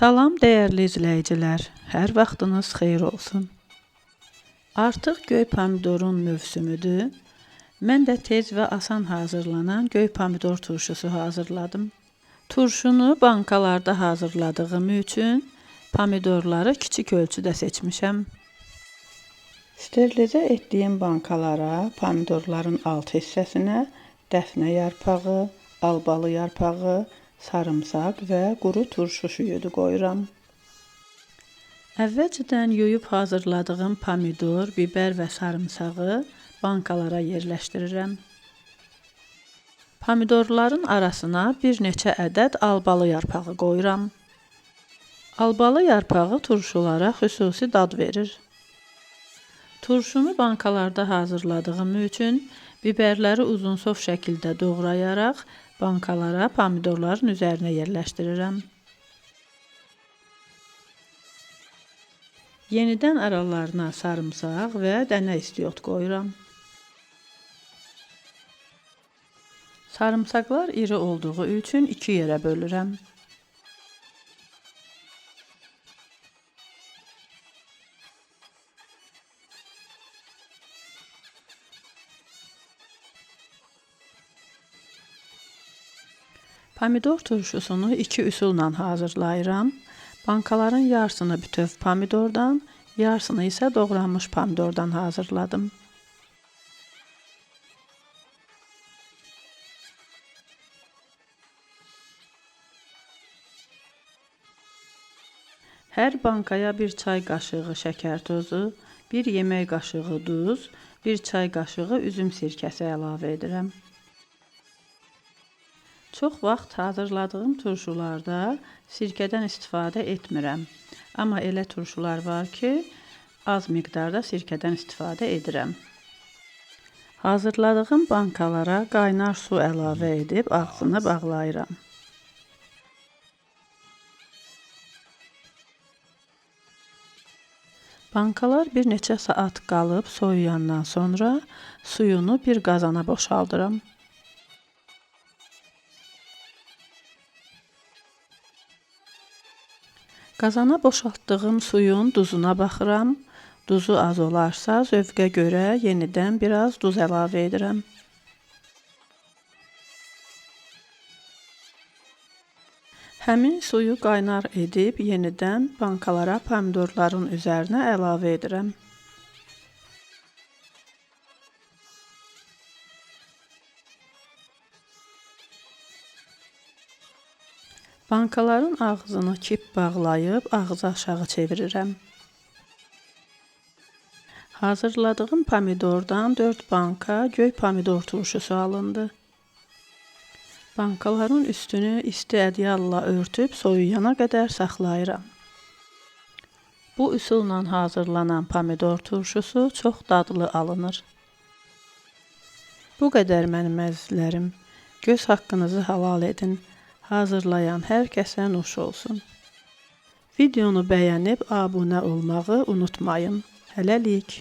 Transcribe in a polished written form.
Salam dəyərli izləyicilər, hər vaxtınız xeyir olsun. Artıq göy pomidorun mövsümüdür. Mən də tez və asan hazırlanan göy pomidor turşusu hazırladım. Turşunu bankalarda hazırladığım üçün pomidorları kiçik ölçüdə seçmişəm. Sterilizə etdiyim bankalara pomidorların alt hissəsinə dəfnə yarpağı, albalı yarpağı, sarımsaq və quru turşu şüyüdü qoyuram. Əvvəlcədən yuyub hazırladığım pomidor, biber və sarımsağı bankalara yerləşdirirəm. Pomidorların arasına bir neçə ədəd albalı yarpağı qoyuram. Albalı yarpağı turşulara xüsusi dad verir. Turşunu bankalarda hazırladığım üçün biberləri uzunsov şəkildə doğrayaraq bankalara pomidorların üzərinə yerləşdirirəm. Yenidən aralarına sarımsaq və dənə istiot qoyuram. Sarımsaqlar iri olduğu üçün iki yerə bölürəm. Pomidor turşusunu iki üsulla hazırlayıram. Bankaların yarısını bütöv pomidordan, yarısını isə doğranmış pomidordan hazırladım. Hər bankaya bir çay qaşığı şəkər tozu, bir yemək qaşığı duz, bir çay qaşığı üzüm sirkəsi əlavə edirəm. Çox vaxt hazırladığım turşularda sirkədən istifadə etmirəm. Amma elə turşular var ki, az miqdarda sirkədən istifadə edirəm. Hazırladığım bankalara qaynar su əlavə edib ağzını bağlayıram. Bankalar bir neçə saat qalıb soyuyandan sonra suyunu bir qazana boşaldıram. Qazana boşaltdığım suyun duzuna baxıram. Duzu az olarsa zövqə görə yenidən biraz duz əlavə edirəm. Həmin suyu qaynar edib yenidən bankalara pomidorların üzərinə əlavə edirəm. Bankaların ağzını kip bağlayıb ağzı aşağı çevirirəm. Hazırladığım pomidordan 4 banka göy pomidor turşusu alındı. Bankaların üstünü isti ədyalla örtüb soyuyana qədər saxlayıram. Bu üsulla hazırlanan pomidor turşusu çox dadlı alınır. Bu qədər mənim əzizlərim. Göz haqqınızı halal edin. Hazırlayan hər kəsə nuş olsun. Videonu bəyənib abunə olmağı unutmayın. Hələlik.